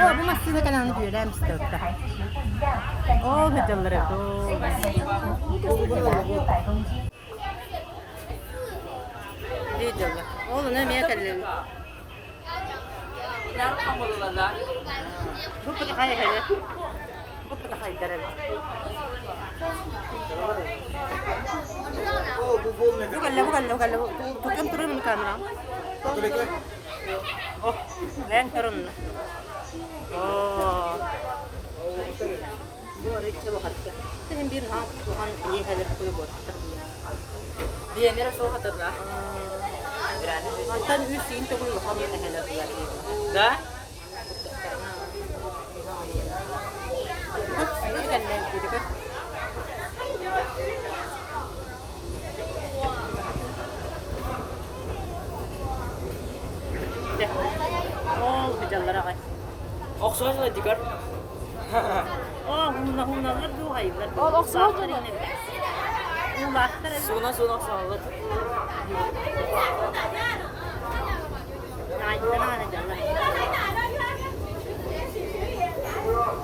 О, бу массыына кэлэн бүөлээн истэ. Оо, сылдьаллар эбит. Видела. Ол ону эмиэ кэллин. Бу пытахай эһэни. Бу пытахайдар эбит. Бу кэллэ, бу кэллэ, бу кэллэ. Тутан турун камера. О, лэн турун. О. Бу арыычча улахатта. Син биир наһаа улахан иэһэлэр куйу буолбуттар. Биэнэрэ суох атырла. Мантан үс сиин төгүл улахан эһэлэр булар. Да? Ол сыдьаллар аҕай. Охсуһан дикар. Оо, хууна-хууналлар дуу хайыллар дуу. Ол охсуһар дуу? Уулаахтар Сууна-сууна охсуһаллар.